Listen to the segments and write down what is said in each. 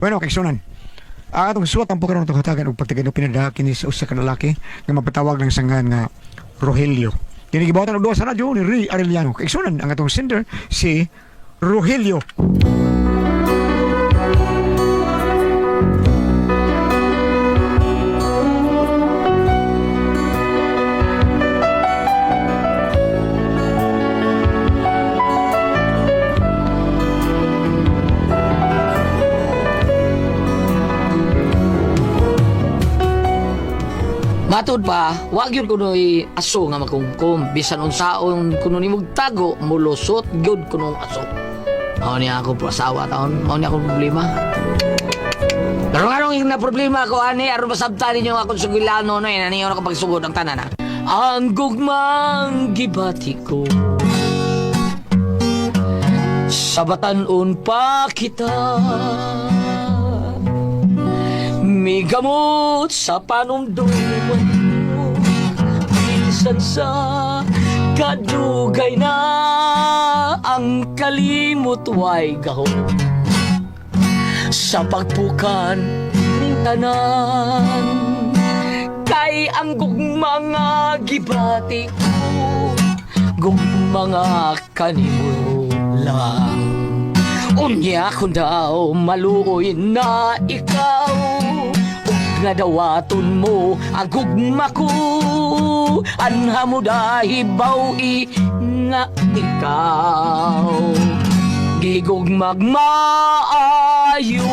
Bueno, kaigsunan. Ang atong suwat ang pagkaroon itong hatagan og pagtagan og pinadaha kini sa usa ka lalaki nga mapatawag ng sangan nga Rogelio. Kini gibuhatan og duha sa radyo ni Ray Arellano. Kaigsunan ang atong sender si Rogelio. Matud pa, wag yun kuno'y aso nga makungkum. Bisan unsaon kuno nimog tago, mulusot gyud kunong aso. Mao niya ako asawa taon, mao niya ako problema. Pero nga nung na problema ko ani aron masabtan ninyo ang akong sugilano no eh, naniyo ako pagsugod ang tanan ha. Ang gugmang gibati ko sa batan-on pa kita. Migamot sa panumduman mo, bisan sa kadugay na ang kalimot way gahom sa pagpukan ning tanan kay ang gugma nga gibati ko, gugma nga kanimo lang. Unya kun daw maluoy na ikaw ug nga dawaton mo ang gugma ko, anha mo dahibaw-i nga ikaw gigugmag maayo.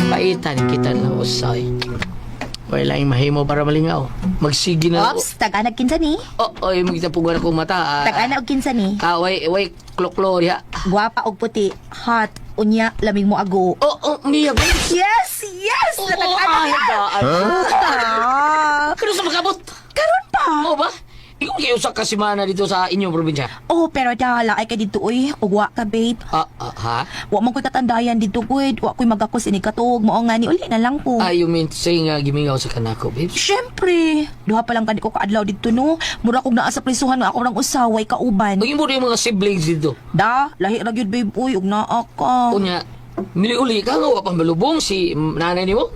Ay, paitan kita ng usay. Wala lang mahimo para malingaw. Magsige na. Ops, tag-anag kinsa ni? Oh, oy, magitapugan akong mata. Ah, Tag-ana og kinsa ni? Ah, way, way, kloklo diha. Gwapa og puti, hot, unya, lamig mo ago. Oh, oh, niya ba? Yes, yes! Oh, Natag-ana ay, ka! daan. Ah, Kano sa makabot? karon pa! Oo ba? Ikaw kayo sa kasimana dito sa inyong probinsya. Oh, pero dala ay ka dito uy, ug wa ka babe. Ah, ah, ha? Wa man ko'y tatandayan dito gud, wa ko'y magakos ini katuog mao nga ni uli na lang ko. Ah, you mean to say nga gimingaw sa kanako, babes? Siyempre, duha pa lang kani ko kaadlaw dito no. Mura kog naa sa prisuhan nga ako rang usaway kauban. Ang imo yung mga siblings dito. Da, lahi ra gyud babe uy, ug naa ka. Unya, niliuli ka nga, wa pang malubong si nanay nimo?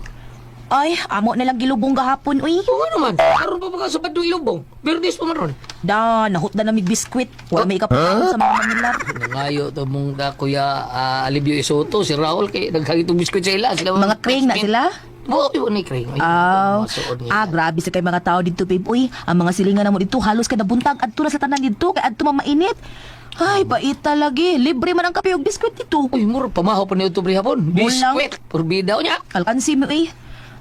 Ay, amo na lang gilubong gahapon uy. Oo nga naman, karon pa ba ka sa Badong Ilubong? Birdes pa man ron. Da, nahot na namig biskwit. Wala may ikapakaon sa mga mangilar. Nangayo to mong da, Kuya Alibio Isoto, si Raul, kay naghagitong biskwit sa ila. Sila Mga kring na sila? Oo, yun ni kring. Ay, Aw. mga suod niya. Ah, grabe sa kay mga tao dito, babe. Uy, ang mga silingan na mo dito, halos kada buntag. Adto na sa tanan dito, kay adto mamainit. Ay, paita lagi. Libre man ang kape ug biskwit dito. Uy, mura, pamahaw pa niyo ito, hapon. Bulang. Biskwit, purbida niya. Alkansi mo, eh.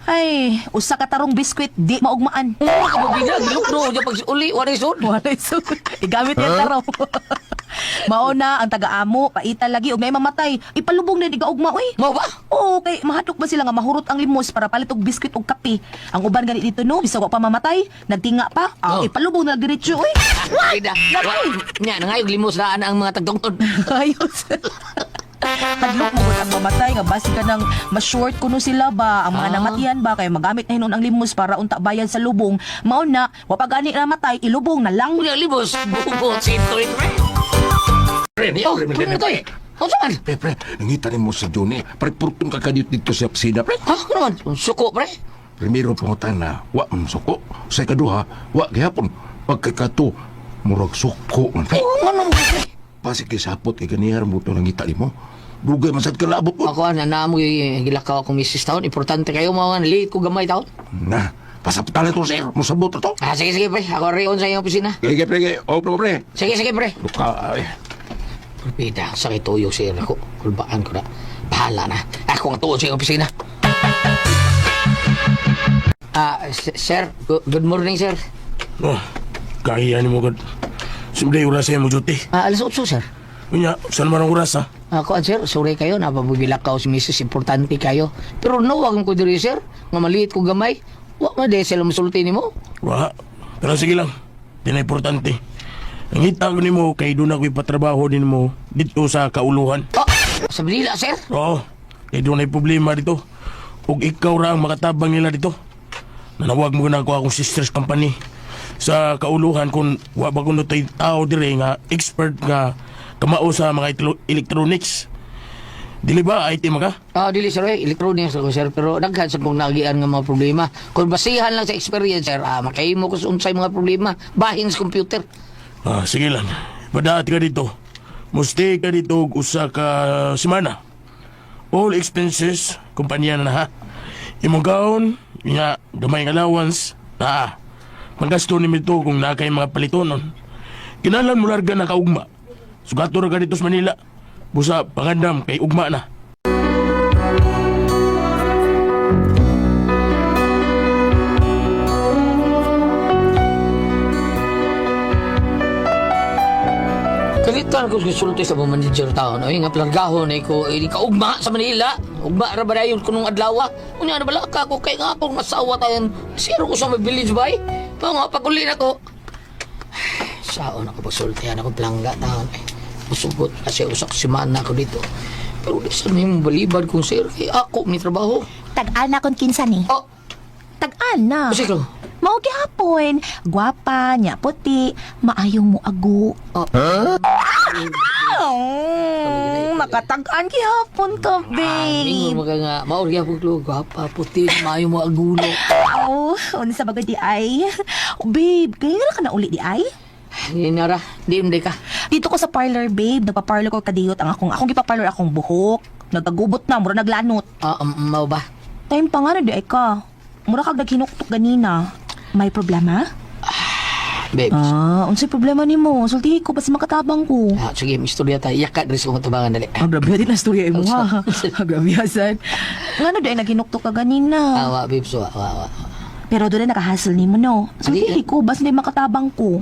Ay, usa ka tarong biskwit, di maugmaan. Mura ka mabida, gilukdo, niya pag uli, wala sud. Walay sud. Igamit yung tarong. Mao na ang taga-amo, paita lagi ug may mamatay. Ipalubong na igaugma, uy. Mao ba? Oo, kay mahadlok ba sila nga mahurot ang limos para palit og biskwit og kape. Ang uban gani dito no, bisag wa pa mamatay, nagtinga pa, ah, Oh. ipalubong na lang diretso oy. Bida. Nya, nangayog limos na ang mga tagtungtod. Ayos. Hadlok mo ang mamatay nga basi ka nang ma-short kuno sila ba ang mga Ah. namatian ba kay magamit na hinon ang limos para unta bayad sa lubong mao na wa pa gani namatay ilubong na lang. Unya limos, bubot, sintoy, pre. Pre, Oh, pre na to eh. Oh, saan? Pre, pre, nangita ni mo sa Johnny. Pre, purtong kakadiyot dito sa opisina, pre. Ha, ano man? Suko, pre. Primero pangutan na, wa man suko. Sa ikaduha, wa gihapon. Pagkakato, murag suko man, pre. Oo, ano mo, pre? Pasig kay sapot kay ganihar mo ito nangita ni mo. Dugay man sad kalabot mo. Ako, na namo gilakaw akong misis taon. Importante kayo, mga late ko gamay taon. Na, pasaptalan to, sir. Musabot to. Ah, sige, sige, pre. Ako riyon sa iyong opisina. Kaya, pre, kay. Oh, pre, pre. Sige, sige, pre. Luka, ay. Pida, sakit tuyo sir ako. Kulbaan ko na. Bahala na. Ako ang tuon sa iyong opisina. Ah, sir, good morning, sir. Oh, kaya ni mo gud. Simple oras sa mo duty. Ah, alas 8, sir. Unya, saan man ang oras ha? Ako, sir, sorry kayo, napabugilakaw si Mrs. Importante kayo. Pero no, wag ko diri, sir. Nga maliit ko gamay. Wa man di sila musulti nimo. Wa. Pero sige lang. Di na importante. Nangita ko nimo kay doon ako ipatrabaho din mo dito sa kauluhan. Oh, sa Manila, sir. Oo. Kay doon ay problema dito. Ug ikaw ra ang makatabang nila dito. Nanawag mo na ako akong sister's company. Sa kauluhan kung wa ba kuno tay tao dire nga expert nga kamao sa mga electronics. Dili ba IT man ka? Ah, dili sir, eh, electronics ako sir, pero daghan sa kong naagian nga mga problema. Kung basihan lang sa experience sir, makahimo ko sa unsay mga problema, bahin sa computer. Ah, sige lang. Padaat ka dito. Musti ka dito og usa ka semana. All expenses, kumpanya na na ha. Imong gaon, nga gamay nga allowance, naa. Panggasto ni mito kung naa kay mga palitonon. Kinahanglan mo larga na kaugma. Sugato ra ka dito sa Manila. Busa pangandam kay ugma na. Kalitan ko sulti sa mga manager taon, ay nga plargahon ay ko, ay ka ugma sa Manila. Ugma ra ba dayon kunong adlaw? Unya na bala ka ko kay nga akong asawa tayon. Zero ko sa may village bay. Mao nga paguli na ko. Saon ako pagsultihan ako plangga taon. Ay, musugot kasi usak semana ko dito. Pero di sa may balibad kung sir kay ako may trabaho. Tag-an na kon kinsa ni. Oh, Tag-an na. kasi ko. Mao gihapon, gwapa, nya puti, maayong muago. Oh. Ah, makatag-an gihapon ka, Ah, babe. Mingon mo ka nga, maor gyapon ko, gwapa, puti, maayo mo agulo. Oh, unsa ba gud di ay? Babe, kailan ka na uli di ay? Hindi na ra, di hindi ka. Dito ko sa parlor, babe. Nagpa-parlor ko kadiyot ang akong gipa-parlor akong buhok. Nagagubot na, mura naglanot. Ah, mao ba? Time pa nga na di ay ka. Mura kag naghinuktok ganina. May problema? Babes. Ah, unsay problema nimo? Sultihi ko basta makatabang ko. Ah, sige, istorya tayo. Iyak ka, dres kong tubangan dali. Ang grabe din na istorya imo ha. Ang grabe hasan. Ngano di ay naghinuktok ka ganina? Awa, babes, wa, wa, wa. Pero doon na nakahassle nimo no. Sultihi ko basta di makatabang ko.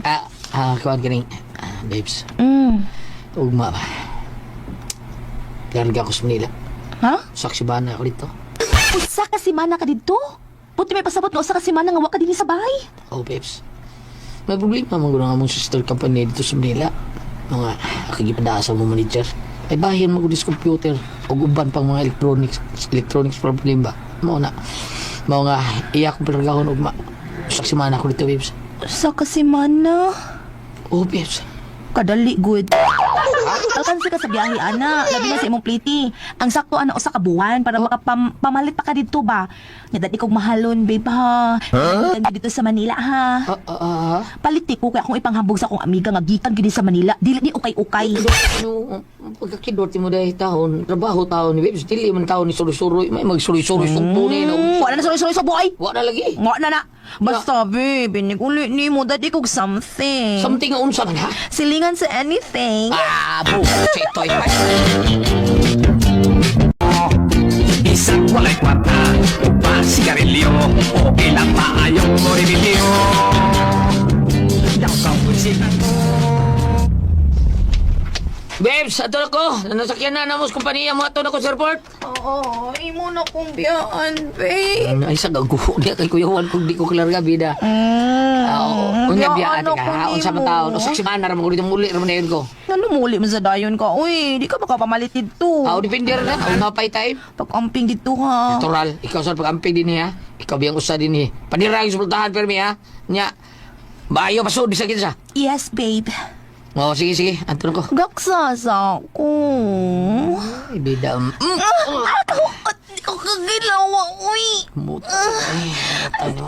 Ah, kuhan kining. Ah, babes, ugma ba? Larga ko sa Manila. Ha? Saksi ba na ako dito? Usa ka semana ka didto? Puti may pasabot nga usa ka semana nga wa ka dinhi sa bahay. Oh, babes. May problema man gud ang among sister company dito sa Manila. Mga akigipadasa mo manager. Ay bahin mo gud sa computer ug uban pang mga electronics electronics problem ba. Mao na. Mao nga iya akong palargahon ugma. Saksi man ako dito, babes. Usa ka semana. Oh, babes. Kadali good. Alkansi ka sa biyahe ana, labi na sa imong pliti. Ang sakto ana usa ka buwan para makapamalit pa ka didto ba. Nya dati kog mahalon babe ha. Huh? Dito sa Manila ha. Ah, ah, ah. Palit ko kay akong ipanghambog sa akong amiga nga gikan gid sa Manila. Dili ni ukay-ukay. Ano, pagkakidot mo dahil taon, trabaho taon ni babes, dili man taon ni suroy-suroy, may magsuroy-suroy sugpo ni, no? Wala na suroy-suroy sa buhay. Wa na lagi. Nga na na. Basta babe, uli ni mo dati kog something. Something nga unsa man ha? Silingan sa anything. Ah, bullshit, toy. Isang walay kwarta, upa sigarilyo, okay lang maayong mo remedyo. Daw ka pusitan mo. Babes, ato na ko. Nasakyan na namos kompanya mo ato na ko sa airport. Oo, imo na kong biyaan, babe. Ay, sa gaguho niya kay Kuya Juan kung di ko klarga bida. Oo, unya biyaan biyaan ka. ako Ha, unsa man nimo. taon, usak si mana ra mo dito muli ra man dayon ko. Ano muli man sa dayon ka? Uy, di ka makapamalit dito. Aw, depende ra na. Aw, napay time. Pag-amping dito ha. Natural, ikaw sa pag-amping din ha. Ikaw biyang usa din eh. Panira ang sultahan permi ha. Nya, bayo pasod bisag kinsa. Yes, babe. Oo, sige sige, ato na ko. Gaksasa ko. Ay, bida. Ah, kahuot. Di ko kagilawa, uy. Muto. Ay, ano.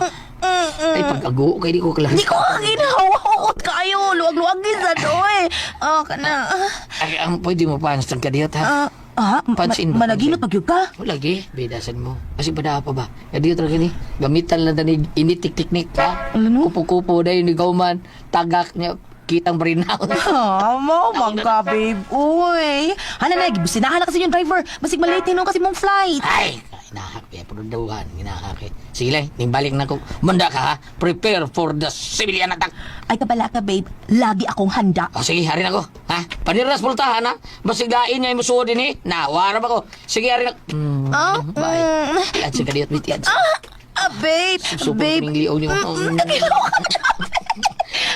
Ay, pag-ago kay di ko klaro. Di ko kagilawa. Huot kayo. Luwag-luwag sa oy. Ah, kana. Ay, ang pwede mo pansan ka diyot ha. Ah, ah, Pansin ba, managinot pansin? magyud ka. Wala lagi, bidasan mo. Kasi pa pa ba? Kaya dito ni, gamitan lang tani initik-tiknik ha. Ano? Kupo-kupo dahil ni Gauman, tagak niya, kitang barinaw. Ah, mo man ka, babe. Uy. Hala na, gibusinahan na kasi yung driver. Basig malate nun kasi mong flight. Ay, inahak ya, produhan, ginahak eh. Sige lang, nimbalik na ko. Manda ka ha, prepare for the civilian attack. Ay, kabala ka, babe. Lagi akong handa. O sige, harin ako. Ha? Paniras pultahan ha? Basigain niya yung musuod din eh. Nawara ba ko? Sige, harin ako. Ah, Bye. Tiyan sa kadiyot, tiyan. Ah, babe. Super Babe. ning liog niyo. Nagilaw ka na.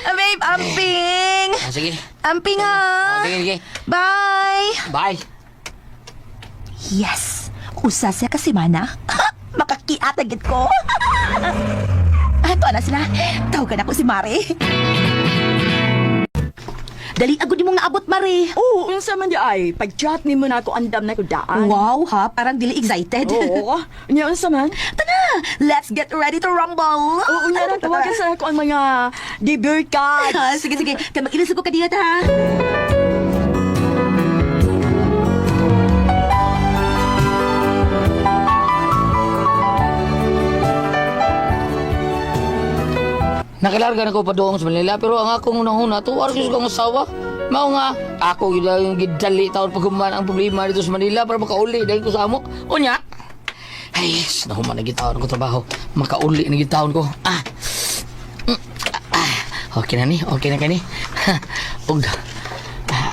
Ah, babe, amping. Ah, sige. Amping ha. Ah, sige, sige. Bye. Bye. Yes. Usa siya ka semana. Makakiatagit ko. Ato na sila. Tawagan ako si Mare. Dali agud nimong naabot, Mare. Oo, unsa man di ay, pag-chat nimo na ako andam na ko daan. Wow, ha? Parang dili excited. Oo, unya unsa man? Tana, let's get ready to rumble. Oo, unya lang tawagan sa ako ang mga debut cards. Ah, sige, sige. Kaya mag-ilisod ko ka diha, ha? Nakilarga na ko paduong sa Manila pero ang akong unang-una tuwar ko sa akong asawa. Mao nga, ako yun lang yung gidali taon paghuman ang problema dito sa Manila para makauli dahil ko sa amo. Unya, ay, yes, nahuman na gitawon ko trabaho. Makauli na gitawon ko. Ah, ah, okay na ni, okay na kani. Ug, ah,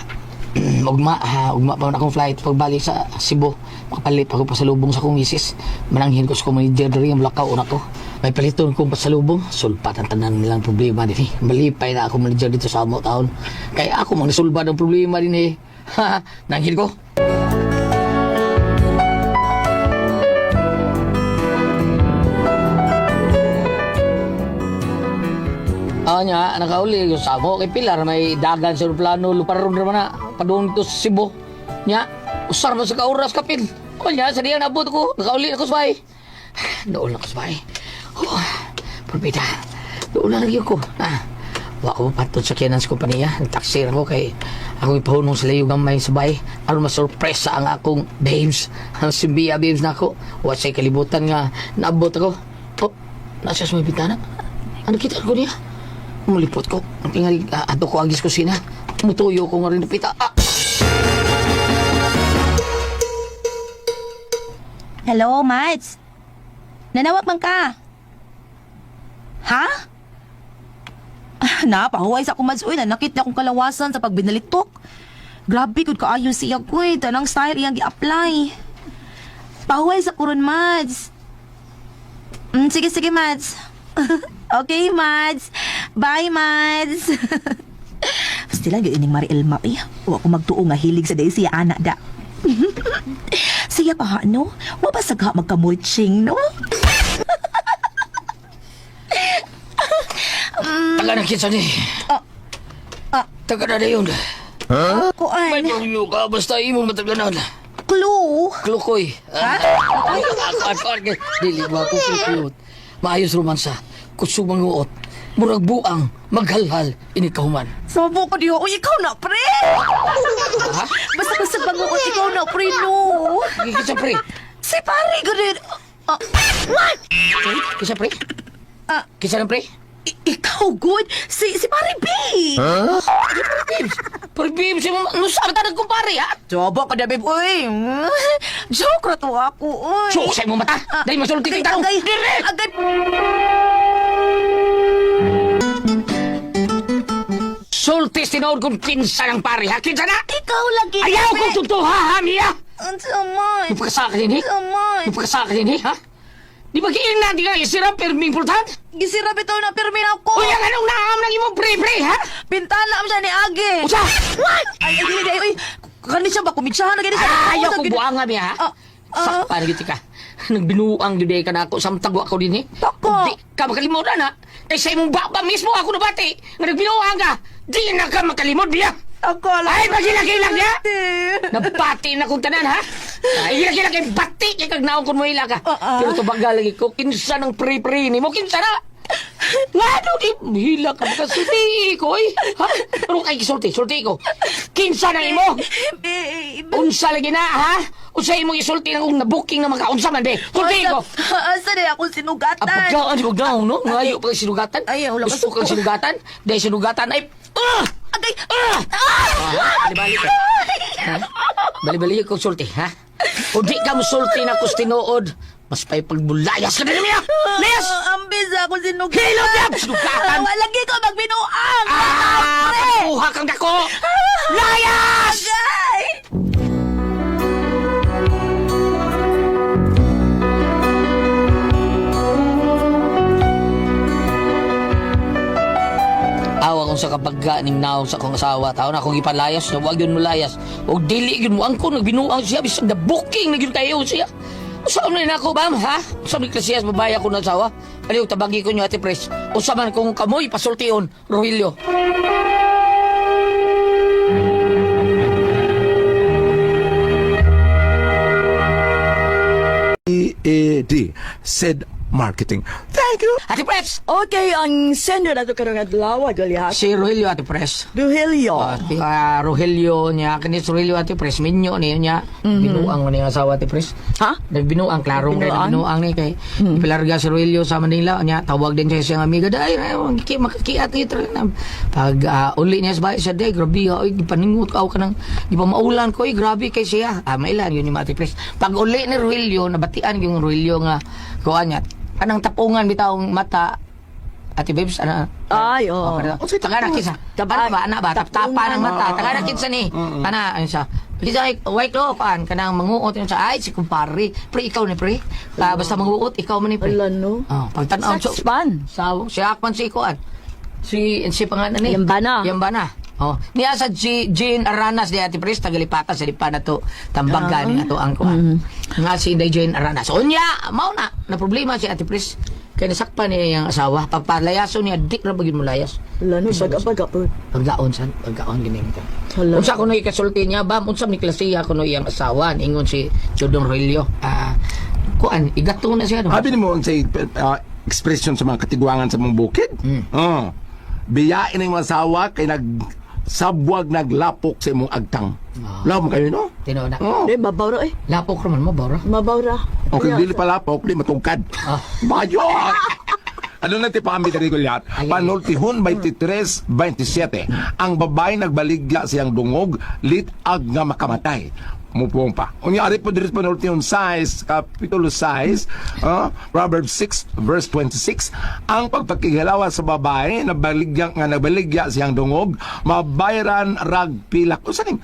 ugma, ha, ugma pa man akong flight pagbalik sa Cebu. Makapalit ako pasalubong sa akong misis. Mananghin ko sa akong manager diri ang lakaw una ko. May paliton kong pasalubong. Sulpat ang tanan nilang problema din eh. Malipay na ako manager dito sa amo taon. Kaya ako mang nasulba ng problema din eh. Ha, nanghin ko. Ah, nya, nakauli yung sa amo kay Pilar may dagan sa plano luparon ra man na padung to sa Cebu. Nya, usar man sa ka oras kapil. O nya, sa diyan nabot ko, nakauli ako sa bahay. Dool na ko sa bahay. Oh, perbeda. Dool na lagi ko. Ah, wa ko patod sa kiyanan sa kompanya. Nagtaksi ra ko kay ako ipahunong sa layo gamay sa bahay. Aron masurpresa ang akong babes. Ang simbiya babes nako. Wa siya'y kalibutan nga naabot ako. Oh, nasa sa may bintana. Ano kita ko niya? Mulipot ko. Ang tingali, ato ko agis kusina. Mutuyo ko nga rin napita. Ah! Hello, Mads. Nanawag man ka. Ha? Ah, napahuway sa akong Mads. Uy, nanakit na akong kalawasan sa pagbinalitok. Grabe, gud kaayo siya ko eh. Tanang style iyang gi-apply. Pahuway sa kuron, Mads. Sige, sige, Mads. Okay, Mads. Bye, Mads. Basta lang yun ining Mari Elma. Eh, wa ko magtuo nga hilig sa day siya, anak da. Siya pa ha, no? Mabasag ha magkamulching, no? Taga na kita ni. Ah. Ah. Taga na yun. Kuan. May pangyo ka, basta imong mataganan. Clue. Klukoy. Ha? Dili ba ko kukuyot. Maayos romansa. Kusog manguot. Murag buang. Maghalhal. Ini kahuman. Sabo ko diho. Uy, ikaw na, pre! Ha? Basta kusog banguot, ikaw na, pre, no? Kisa pre. Si pare, ganun. Ah, what? Kisa pre. Ah. Kisa na pre. Ikaw, good. Si pare B. Babes. Pre babes. Ano sa akin kumpare ha? Sabo ka na, babe. Uy, joke ra to ako, uy. Suok sa imong mata. Ah, Dahil masulti agay, kang tanong. agay, Dire! agay. Sultis tinuod kung kinsa ng pare ha? Kinsa na? Ikaw lagi. Ayaw kong tuntuha ha, Mia! Ang sama. Nagpakasaka din eh. Sama. Nagpakasaka din eh, ha? Di ba kiing na, di ka isira, pirming pultan? Gisira bitaw na pirmi na ako. Uy, ang anong naam ng imong pre-pre, ha? Pintana mo siya ni Age. Usa! What? Ay, ay, ay, ay, ay. Kani siya ba? Kumitsyahan na gani siya. Ah, ayaw Usa, kong gani- buanga, Mia, ha? Ah, ah. Sakpa na giti ka. Nagbinuang gyud ka na ako, samtag wa ko din eh. Tako. Di ka makalimutan, ha? Kay sa imong baba mismo ako nabati. Nga nagbinuang ka. Di na ka makalimot, Mia. Ako lang. Ay, magilag-ilag niya! Ate. Nabati na kong tanan, ha? Ay, ilag-ilag kay bati kay kag naong kun mo ila ka. Ah, ah. Pero tubagal lagi ko, kinsa ng pre-pre ni mo, kinsa na? Nga di, hila ka makasulti ko, eh. Ha? Pero kay sulti, sulti ko. Kinsa na imo? Babe. Unsa lagi na, ha? Unsa imong isulti nang kung nabuking na maka unsa man, be? Sulti ko. Asa na ako sinugatan? Ang pagkaan, di pagkaan, no? Ngayo pa sinugatan. Ay, wala ka Gusto kang sinugatan. Dahil sinugatan ay... Ah! Agay! Ah! Ah! Bali-bali ka. Ha? Bali-bali ko sulti, ha? O di ka mo sulti na kus tinuod, mas pa'y pagbulayas ka na niya! Layas! Ambis ako sinugatan. Hilom niya! Sinugatan! Lagi ko magbinuang! Ah! Pagkuha kang dako! Layas! Agay! Awa kong sa kapagka ning naong sa akong asawa. Tao na akong ipalayas na wag yun mo layas. O dili yun mo angko nagbinuang siya bisag na booking na yun kayo siya. Usa man ako, bam, ha? Usa man klasiyas babae ako na asawa. Aliw, tabagi ko niyo, Ate Pres. Usa man kung kamoy pasultion, Rogelio. E-A-D. Said marketing. Thank you. Ate Pres! Okay, ang sender nato karong adlaw, Goliath. Si Rogelio, Ate Pres. Rogelio. Rogelio niya, kani si Rogelio, Ate Pres, minyo niya niya. Binuang man niya asawa, Ate Pres. Ha? Nagbinuang, klarong kay Nagbinuang? nagbinuang ni kay ipilarga si Rogelio sa Manila niya, tawag din siya siyang amiga, dai makakiat ni pag uli niya sa bahay siya, day, grabe ha, oy, gipaningot ka ka nang gipamaulan ko, oy, grabe kay siya. Mailan yun yung Ate Pres. Pag uli ni Rogelio, nabatian yung Rogelio nga kuan niya, anang tapungan bitawng mata, Ate Babes, ana? Ay, oo. Oh, tagana kinsa. Ano ba, ana ba? Taptapa ng mata. Tagana kinsa ni. Ana, ano siya. Kinsa ay white lo kuan kanang manguot yun siya. Ay si kumpare. Pre ikaw ni pre. Basta manguot ikaw man ni pre. Ala, no. Oh, pagtan-aw so. Saxpan. Sa siya man si kuan. Si si pangalan ni. Yambana. Yambana. Oh, niya sa G, Jean Aranas di Ate Pres tagalipatan sa lipa na to tambaga ni ato ang kuan. Nga si Inday Jean Aranas. Unya, mao na na problema si Ate Pres. Kay nasakpan niya iyang asawa. Pagpalayaso niya, di ra ba gyud mo layas. Ala, no, baga-baga po. Paggaon san, paggaon gini mo. Hala. Unsa kuno ikasulti niya ba? Unsa ni klasiya kuno iyang asawa? Ingon si Jodong Roelio. Kuan igato na siya no. Abi nimo unsay expression sa mga katiguangan sa mong bukid? Oh. Biyain ang imong asawa kay nag sabwag naglapok sa imong agtang. Laom kayo no? Tinuod na. Oh. Di, mabaw ra eh. Lapok ra man mo bora. Mabaw ra. Okay, dili pa lapok, di matungkad. Ah. Bayo! Ano na ti pambi dari Goliath? Ay, ay. Panultihon 23:27. Ang babae nagbaligya siyang dungog, litag nga makamatay. Mupong pa. Unya ari po diri sa panultihon 6, kapitulo 6, Proverbs 6 verse 26, ang pagpakigalawa sa babae nabaligya nga nagbaligya siyang dungog, mabayran rag pilak. Unsa ning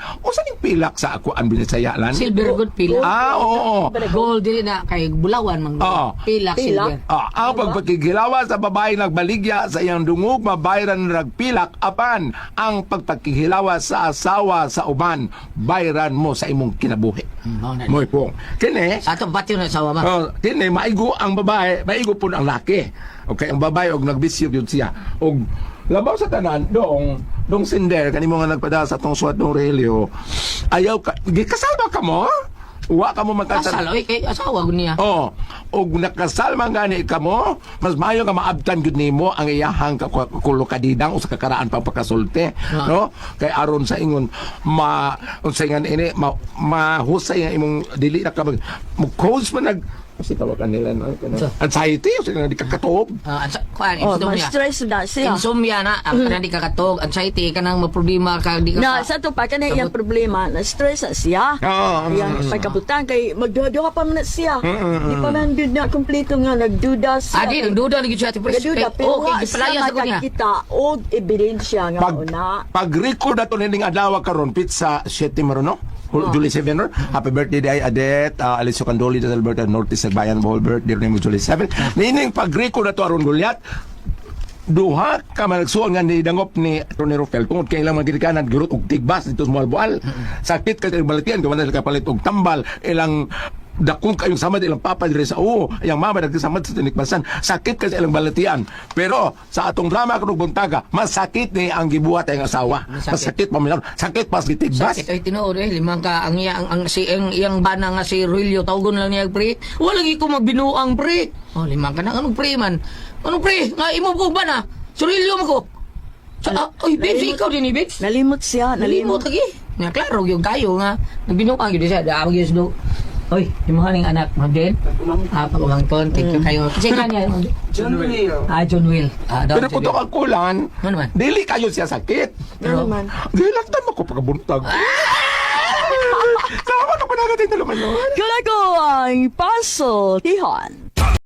pilak sa ako ang Binisaya lan? Silver good pilak. Ah, oo. Gold dili na kay bulawan man. Oo. Pilak Pilak. silver. Ah, ang pagpakikilawa sa babae nagbaligya sa iyang dungog mabayran ragpilak apan ang pagpakikilawa sa asawa sa uban bayran mo sa imong kinabuhi. Mao na. Moy pong. Kini, Sa atong patio na asawa ma. oh, kini maigo ang babae, maigo pud ang laki. Okay, ang babae og nagbisyo gyud siya. Og labaw sa tanan dong dong sinder kanimo nga nagpada sa atong suwat dong Rogelio. Ayaw ka gikasal ba ka mo? Wa ka mo magkasal. Kasal oy kay asawa gud niya. Oh, og nakasal man gani ka mo, mas maayo nga maabtan gyud nimo ang iyahang kulokadidang o sa kakaraan pang pagkasulti, no? Kay aron sa ingon ma unsay nga ini ma, mahusay nga imong dili na ka mag mo cause man nag kasi tawagan nila no? Anxiety o nga di ka katuog. Kuan Oh, insomnia. ma-stress na siya. Insomnia na ang kanang di ka katog, anxiety kanang maproblema ka di ka Na, sa to pa, kanang iyang problema, na-stress na siya. Oo. Iyang pagkabutan, kay magduha-duha pa man na siya. Di pa man dud na kompleto nga, nagduda siya. Ah, di, nagduda na gyud siya Ate Pres. Nagduda, Kay- pero oh, kay wa siya gipalayas ako niya. makakita og ebidensya nga Pag una. pag record ato nining adlaw karon pizza 7 maron no? July 7 no? Happy birthday day Adet, Alessio Candoli de Alberta Norte sa Bayan Bohol birthday ni July 7. Nining pag record ato aron Goliath duha ka managsuon nga nidangop ni Tony Rofel tungod kay ilang mga ginikanan girot og tigbas dito sa Moalboal. Sakit kay balatian kay wala kapalit og tambal ilang dakong kayong samad ilang papa diri sa oo, iyang mama nagsamad sa tinikbasan. Sakit kay sa ilang balatian. Pero sa atong drama kanog buntaga, masakit ni ang gibuhat ang asawa. Masakit. Masakit paminaw. Sakit pas gitigbas. Sakit ay tinuod eh limang ka ang iya ang si ang iyang bana nga si Ruelio tawgon lang niya pre. Wala lagi ko magbinuang pre. Oh limang ka na anong pre man? Anong pre? Nga imo ko bana. Si Ruelio mo ko. Sa, oy babes, ikaw din ni babes. Nalimot siya, Nalimot nalimot. lagi. Nga klaro yung kayo nga nagbinuang gyud siya. Daawag gyud do. Oy, imuha ning anak, Ma'am Jane. Pagumangton, thank you kayo. Kasi nga niya, Ma'am Jane. John Will. John Will. Daw, Pero John kung Will. ang kulan, Ano naman? dili kayo siya sakit. Ano naman? Gilaktan mo ko pagkabuntag. Salamat ako na natin naman. Kula ko ang puzzle, Tihon.